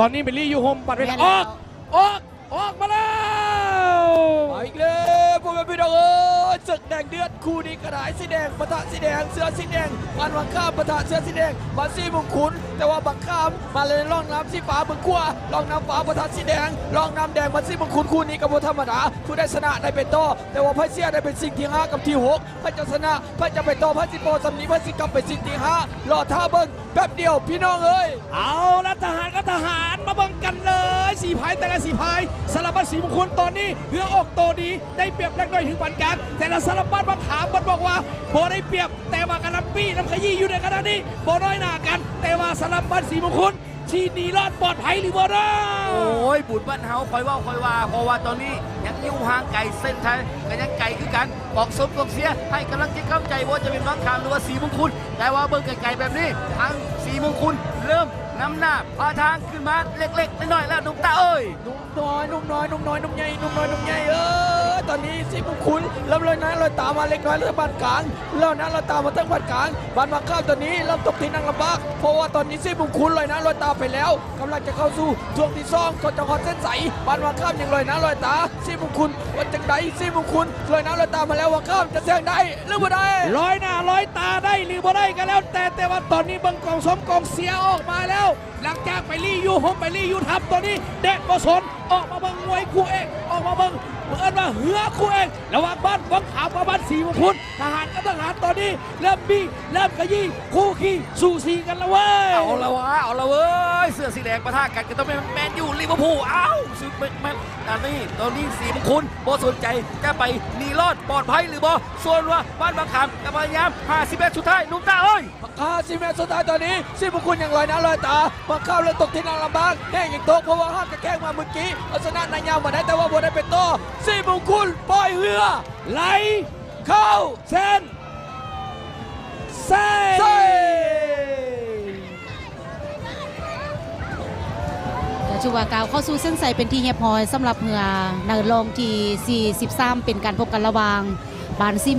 ຕອນນີ້ເບລລີຢູ່ໂຮມ ບັດເວລາ ແມ່ນແລ້ວ ອອກ ອອກ ອອກມາແລ້ວ ມາອີກແລ້ວ ພໍ່ແມ່ພີ່ນ້ອງເອີຍ ເສິກແດງເດືອດ ຄູ່ນີ້ກໍໄດ້ ສີແດງປະທະສີແດງ ເສື້ອສີແດງ ບ້ານວັງຄາມປະທະເສື້ອສີແດງ ບ້ານສີມຸງຄຸນ ແຕ່ວ່າບັກຂາມມາເລີຍ ລ່ອງນ້ຳສີຟ້າເບິ່ງຂວາ ລ່ອງນ້ຳຟ້າປະທະສີແດງ ລ່ອງນ້ຳແດງ ບ້ານສີມຸງຄຸນ ຄູ່ນີ້ກໍບໍ່ທຳມະດາ ຜູ້ໃດຊະນະໄດ້ໄປຕໍ່ ແຕ່ວ່າໃຜເສຍໄດ້ເປັນຊິງທີຫ້າກັບທີຫົກ ໃຜຈະຊະນະ ໃຜຈະໄປຕໍ່ ໃຜຊິພໍສ່ຳນີ້ ໃຜຊິກັບໄປຊິງທີຫ້າ ລໍຖ້າເບິ່ງ ແປັບດຽວພີ່ນ້ອງເອີຍ. ເອົາລະ ທະຫານກັບທະຫານ ມາເບິ່ງກັນເລີຍ ສີ່ພາຍແຕ່ລະສີ່ພາຍ ສາລະບັນສີມຸງຄຸນ ຕອນນີ້ເຮືອອອກໂຕດີ ໄດ້ປຽບເລັກນ້ອຍເຖິງປານກາງ ແຕ່ລະສາລະບັນບັກຂາມ ເພິ່ນບອກວ່າບໍ່ໄດ້ປຽບ ແຕ່ວ່າກຳລັງປີ້ນຳຂະຢີ້ຢູ່ໃນຂະນະນີ້ ບໍ່ນ້ອຍໜ້າກັນ ແຕ່ວ່າສາລະບັນສີມຸງຄຸນ ຊິໜີລອດປອດໄພຫຼືບໍ່ເນາະ? ໂອ້ຍ ບຸນບ້ານເຮົາ ຂ້ອຍເວົ້າຂ້ອຍວ່າ ເພາະວ່າຕອນນີ້ຍັງຢູ່ຫ່າງໄກ ເສັ້ນທາງກໍຍັງໄກຄືກັນ ກອງຊົມກອງເຊຍໃຫ້ກຳລັງຈິດກຳລັງໃຈ ບໍ່ວ່າຈະເປັນວັງຄາມ ຫຼືວ່າສີມຸງຄຸນ ແຕ່ວ່າເບິ່ງໄກໆແບບນີ້ ທາງສີມຸງຄຸນເລີ່ມນຳໜ້າພາທາງຂຶ້ນມາເລັກໆນ້ອຍໆແລ້ວ ໜຸ່ມຕາເອີຍ. ໜຸ່ມນ້ອຍ ໜຸ່ມນ້ອຍ ໜຸ່ມນ້ອຍ ໜຸ່ມໃຫຍ່ ໜຸ່ມນ້ອຍ ໜຸ່ມໃຫຍ່ເອີຍ ຕອນນີ້ສີມຸງຄຸນເລີ່ມລອຍໜ້າລອຍຕາມາເລັກນ້ອຍ ແລ້ວປານກາງ ລອຍໜ້າລອຍຕາມາເຖິງປານກາງ ບ້ານວັງຄາມຕອນນີ້ເລີ່ມຕົກທີ່ນັ່ງລຳບາກ ເພາະວ່າຕອນນີ້ສີມຸງຄຸນລອຍໜ້າລອຍຕາໄປແລ້ວ ກຳລັງຈະເຂົ້າສູ່ຊ່ວງທີສອງ ກໍຈະຮອດເສັ້ນໄຊ ບ້ານວັງຄາມຍັງລອຍໜ້າລອຍຕາ ສີມຸງຄຸນວ່າຈັ່ງໃດ ສີມຸງຄຸນລອຍໜ້າລອຍຕາມາແລ້ວ ວັງຄາມຈະແຊງໄດ້ຫຼືບໍ່ໄດ້? ລອຍໜ້າລອຍຕາໄດ້ຫຼືບໍ່ໄດ້ກໍແລ້ວແຕ່ ແຕ່ວ່າຕອນນີ້ເບິ່ງກອງຊົມກອງເຊຍອອກມາແລ້ວ ຫຼັງຈາກໄປລີ້ຢູ່ຮົ່ມໄປລີ້ຢູ່ຖ້ຳ ຕອນນີ້ແດດບໍ່ສົນ ອອກມາເບິ່ງມວຍຄູ່ເອກ ອອກມາເບິ່ງ ເອີ້ນວ່າເຮືອຄູ່ເອກ ລະຫວ່າງບ້ານວັງຂາມກັບບ້ານສີມຸງຄຸນ ທະຫານກັບທະຫານ ຕອນນີ້ເລີ່ມບີ້ ເລີ່ມຂະຢີ້ ຄູ່ຂີ້ ສູສີກັນລະເວີຍ. ເອົາລະວະ ເອົາລະເວີຍ ເສື້ອສີແດງປະທະກັນ ກໍຕ້ອງແມ່ນ ແມ່ນຢູ່ ລິເວີພູ ເອົ້າ ຊຸດແມັດ ແມັດ ອັນນີ້ ຕອນນີ້ສີມຸງຄຸນບໍ່ສົນໃຈ ຈະໄປໜີລອດປອດໄພຫຼືບໍ່ ສ່ວນວ່າບ້ານວັງຂາມກໍພະຍາຍາມ ຫ້າສິບແມັດສຸດທ້າຍ ໜຸ່ມຕາເອີຍ. ຫ້າສິບແມັດສຸດທ້າຍຕອນນີ້ ສີມຸງຄຸນຍັງລອຍໜ້າລອຍຕາ ບັກຂາມເລີ່ມຕົກທີ່ນັ່ງລຳບາກ ແຮງຍັງຕົກ ເພາະວ່າຫາກະແຂ່ງມາມື້ກີ້ ເອົາຊະນະນາຍຍາມມາໄດ້ ແຕ່ວ່າບໍ່ໄດ້ເປັນຕໍ່ ສີມຸງຄຸນປ່ອຍເຮືອ ໄຫຼເຂົ້າເສັ້ນໄຊ. ກໍຖືວ່າກ້າວເຂົ້າສູ່ເສັ້ນໄຊເປັນທີ່ຮຽບຮ້ອຍ ສຳລັບເຮືອໃນລອງທີສີ່ສິບສາມ ເປັນການພົບກັນລະຫວ່າງບ້ານສີມຸງ